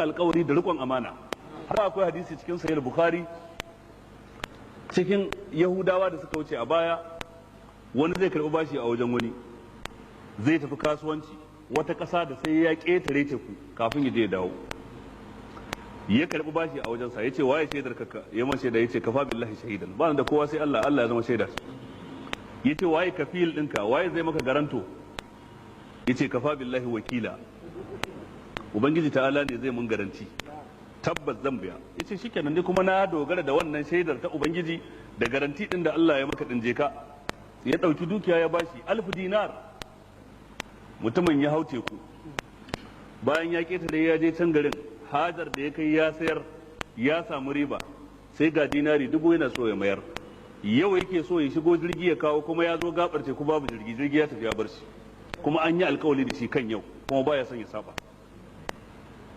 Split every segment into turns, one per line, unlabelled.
Alkawari da rikon amana. Har akwai hadisi cikin Sahih Bukhari, cikin Yahudawa da suka wuce a baya, wani zai karɓi bashi a wajen wani, zai tafi kasuwanci wata ƙasa da sai ya ƙetare teku kafin ya je ya dawo. Ya karɓi bashi a wajensa, ya ce waye shaidar ka? Ya man shaida, ya ce kafa billahi shahidan, ba da kowa sai Allah, Allah ya zama shaida. Ya ce waye kafil ɗinka, waye zai maka garanto? Ya ce kafa billahi wakila, Ubangiji ta'ala ne zai mun garanti, tabbas zan biya. Ya ce shikenan, ni kuma na dogara da wannan shaidar ta Ubangiji da garanti ɗin da Allah ya maka ɗin, je ka. Ya ɗauki dukiya ya bashi 1000 dinar. Mutumin ya hau teku, bayan ya ƙetare ya je can garin, hajar da ya kai ya sayar ya samu riba, sai ga dinari 1000 yana so ya mayar. Yau yake so ya shigo jirgi ya kawo, kuma ya zo gabar teku babu jirgi, jirgi ya tafi ya bar shi, kuma an yi alkawali da shi kan yau, kuma baya son ya saba.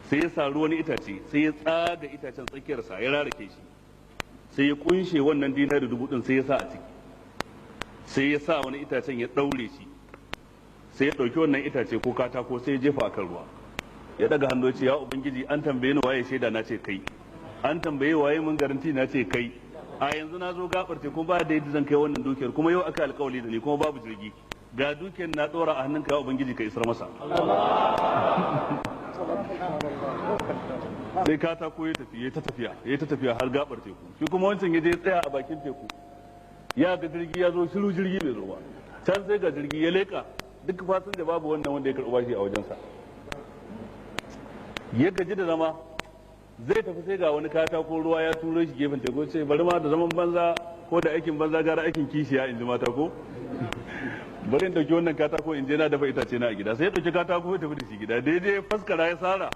Sai ya saru wani itace, sai ya tsaga itacen tsakiyarsa, ya rarake shi, sai ya kunshe wannan dinari 1000 din, sai ya sa a ciki, sai ya sa wani itacen ya daure shi, sai ya dauki wannan itace ko katako sai ya jefa akan ruwa. Ya daga hannu ce, ya Ubangiji, an tambaye ni waye shaida, na ce kai, an tambaye waye mun garanti, na ce kai. A yanzu na zo gabar teku ba da yadda zan kai wannan dukiyar, kuma yau aka alkawali da ni, kuma babu jirgi, ga dukiyar na dora a hannunka, ya Ubangiji, ka isar masa. Sai katako ya tafi, ya ta tafiya, ya ta tafiya har gabar teku. Shi kuma wancan ya je tsaya a bakin teku, ya ga jirgi ya zo, shiru, jirgi bai zo ba. Can sai ga jirgi, ya leka, duk fasinja babu wannan wanda ya karɓi bashi a wajensa. Ya gaji da zama zai tafi, sai ga wani katako ruwa ya turo shi gefen teku. Ce bari ma da zaman banza ko da aikin banza gara aikin kishiya, in ji mata ko, bari in dauki wannan katako in je na dafa itace na a gida. Sai ya dauki katako ya tafi da shi gida, daidai faskara ya sara,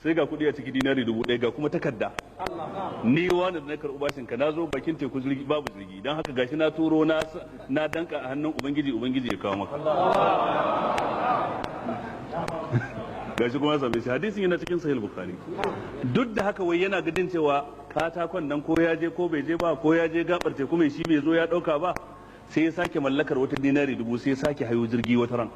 sai ga kuɗi a ciki, dinari 1000, ga kuma takarda: ni wani da na karɓi bashin ka, na zo bakin teku, jirgi babu jirgi, don haka gashi na turo, na danka a hannun Ubangiji, Ubangiji ya kawo maka. Gashi kuma ya same shi. Hadisin yana cikin Sahih Bukhari. Duk da haka, wai yana gadin cewa katakon nan ko ya je ko bai je ba, ko ya je gabar teku mai shi bai zo ya dauka ba, sai ya sake mallakar wata dinari 1000, sai ya sake hayo jirgi. Wata ran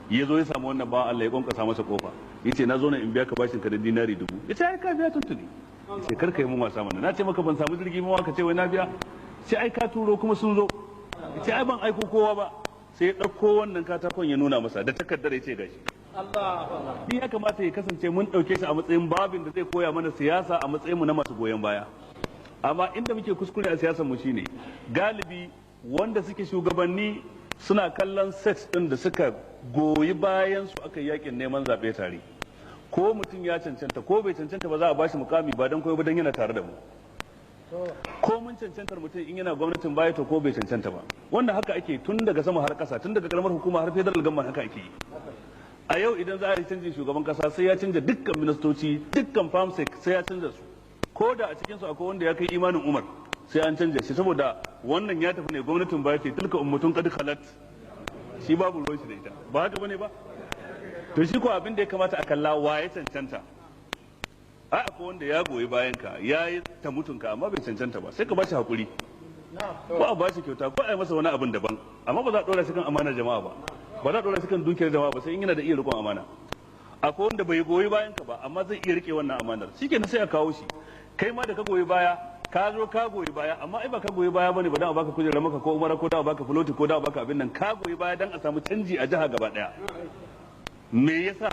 ya zo ya samu wannan bawan Allah, ya kwankwasa masa kofa, yace na zo na in biya ka bashin ka da dinari 1000. Yace ai ka biya tuntuni. Yace kar ka yi mun wasa mana, na ce maka ban samu jirgi ma ka ce wai na biya. Sai ai ka turo kuma sun zo. Yace ai ban aiko kowa ba. Sai ya ɗauko wannan katakon ya nuna masa da takardar, ya ce gashi. Ni ya kamata ya kasance mun ɗauke shi a matsayin babin da zai koya mana siyasa a matsayin mu na masu goyon baya. Amma inda muke kuskure a siyasar mu shine, galibi wanda suke shugabanni suna kallon sex ɗin da suka goyi bayan su aka yi yakin neman zaɓe tare. Ko mutum ya cancanta ko bai cancanta ba, za a bashi mukami ba don koyo ba, don yana tare da mu. Ko mun cancantar mutum, in yana gwamnatin baya, to ko bai cancanta ba. Wannan haka ake tun daga sama har ƙasa, tun daga karamar hukuma har federal government, haka ake yi. A yau idan za a yi canjin shugaban kasa, sai ya canja dukkan ministoci, dukkan famsec sai ya canza su. Ko da a cikinsu akwai wanda ya kai imanin Umar, sai an canja shi, saboda wannan ya tafi ne gwamnatin baya ce, tilka ummatun qad khalat, shi babu ruwan shi da ita. Ba haka bane ba? To shi ko abin da ya kamata a kalla, wa ya cancanta? Ai akwai wanda ya goyi bayan ka, ya yi ta mutunka, amma bai cancanta ba, sai ka ba shi hakuri, ko a ba shi kyauta, ko a yi masa wani abin daban. Amma ba za a dora shi kan amanar jama'a ba, ba za a dora shi kan dukiyar jama'a ba, sai in yana da iya rikon amana. Akwai wanda bai goyi bayan ka ba, amma zai iya rike wannan amanar, shikenan sai a kawo shi. Kai ma da ka goyi baya, ka zo ka goyi baya, amma ai ba ka goyi baya bane ba dan a baka kujerar maka ko umara, ko da a baka filoti, ko da a baka abin nan. Ka goyi baya dan a samu canji a jiha gaba daya. Me yasa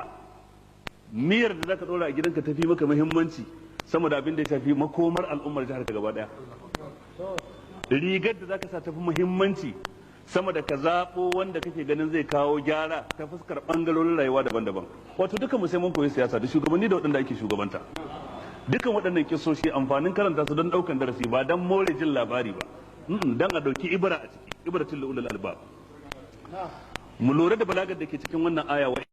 miyar da zaka dora a gidanka tafi maka muhimmanci sama da abin da ya shafi makomar al'ummar jihar ka gaba daya? Rigar da zaka sa tafi muhimmanci sama da ka zaɓo wanda kake ganin zai kawo gyara ta fuskar ɓangarorin rayuwa daban-daban? Wato duka mu sai mun koyi siyasa, da shugabanni da waɗanda ake shugabanta. Dukan waɗannan kisoshi, amfanin karanta su don ɗaukan darasi, ba don more jin labari ba, don a ɗauki ibra a ciki, ibratul ulul albab. Mu lura da balagar da ke cikin wannan aya.